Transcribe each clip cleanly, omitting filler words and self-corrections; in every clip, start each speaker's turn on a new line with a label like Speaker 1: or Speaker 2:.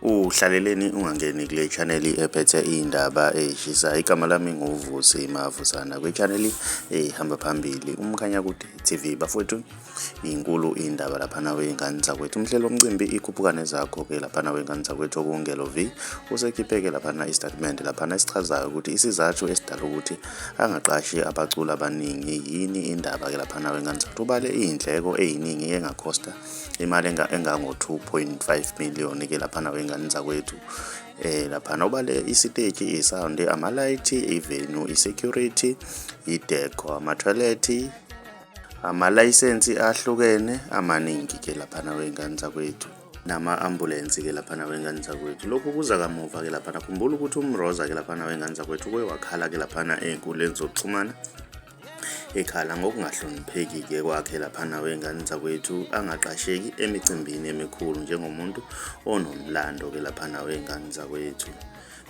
Speaker 1: Uhlaleleni ungangeni kule channel ephethe iy'ndaba ey'shisayo. Igama lami nguVusi Mavusana kwi-channel ehamba phambili uMkhanyakude TV. Bafowethu, inkulu indaba laphana wey'ngane zakwethu. Umhleli womcimbi ikhuphuka nezakho-ke laphana wey'ngane zakwethu okuwuNgelo V usekhiphe-ke laphana isitatimende laphana esichazayo ukuthi isizathu esidala ukuthi angaqashi abaculi abaningi yini indaba-ke laphana wey'ngane zakwethu. Ubale iy'ndleko ey'ningi engakhosta imali engango-2.5 million ke laphana wey'ngane zakwethu. Laphana ubale isiteji, isound, amalayithi, ivenue, i-security, i-decor, ama-toilet, amalayisensi ahlukene amaningi ke laphana wey'ngane zakwethu, nama-ambulensi ke laphana wey'ngane zakwethu. Lokhu kuza kamuva ke laphana. Khumbula ukuthi uMroza ke laphana wey'ngane zakwethu uke wakhala ke laphana ey'nkundleni zokuxhumana ekhala ngokungahlonipheki-ke kwakhe laphana wey'ngane zakwethu, angaqasheki emicimbini emikhulu njengomuntu onomlando-ke laphana wey'ngane zakwethu.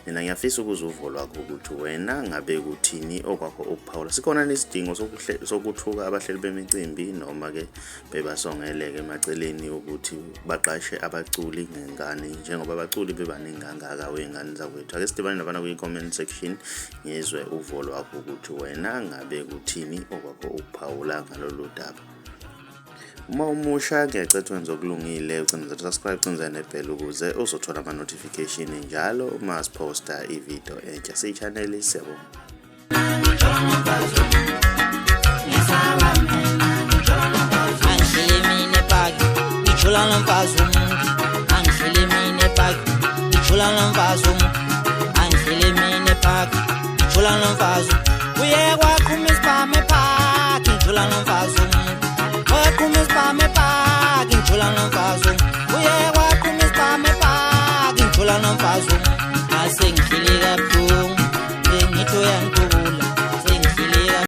Speaker 1: Mina ngiyafisa ukuzwa uvo lwakho ukuthi wena ngabe kuthini okwakho ukuphawula. Sikhona nesidingo sokuthuka abahleli bemicimbi noma-ke bebasongeleke emaceleni ukuthi baqashe abaculi ngengane njengoba abaculi bebaningi kangaka wey'ngane zakwethu. Ake sidibane nabana kwi-comment section ngizwe uvo lwakho ukuthi wena ngabe kuthini okwakho ukuphawula ngalolu daba. Uma umusha ngiyacela wenze okulungile, ucindezele subscribe, ucindezele nebhele ukuze uzothola ama-notification njalo uma siphosta ividiyo entsha. Siyi-channel, siyabonga.
Speaker 2: Angihlele mina epaki, ngijula nomfazi womuntu. Angihlele mina epaki, ngijula nomfazi womuntu. Angihlele mina epaki, ngijula nomfazi. Uye kwaqhuma isibhamu epaki, ngijula nomfazi womuntu. Kwaqhuma isibhamu epaki, ngijula nomfazi womuntu. Uye kwaqhuma isibhamu epaki, ngijula nomfazi womuntu. Ngase ngihlele kabuhlungu, bengithi uyangidubula.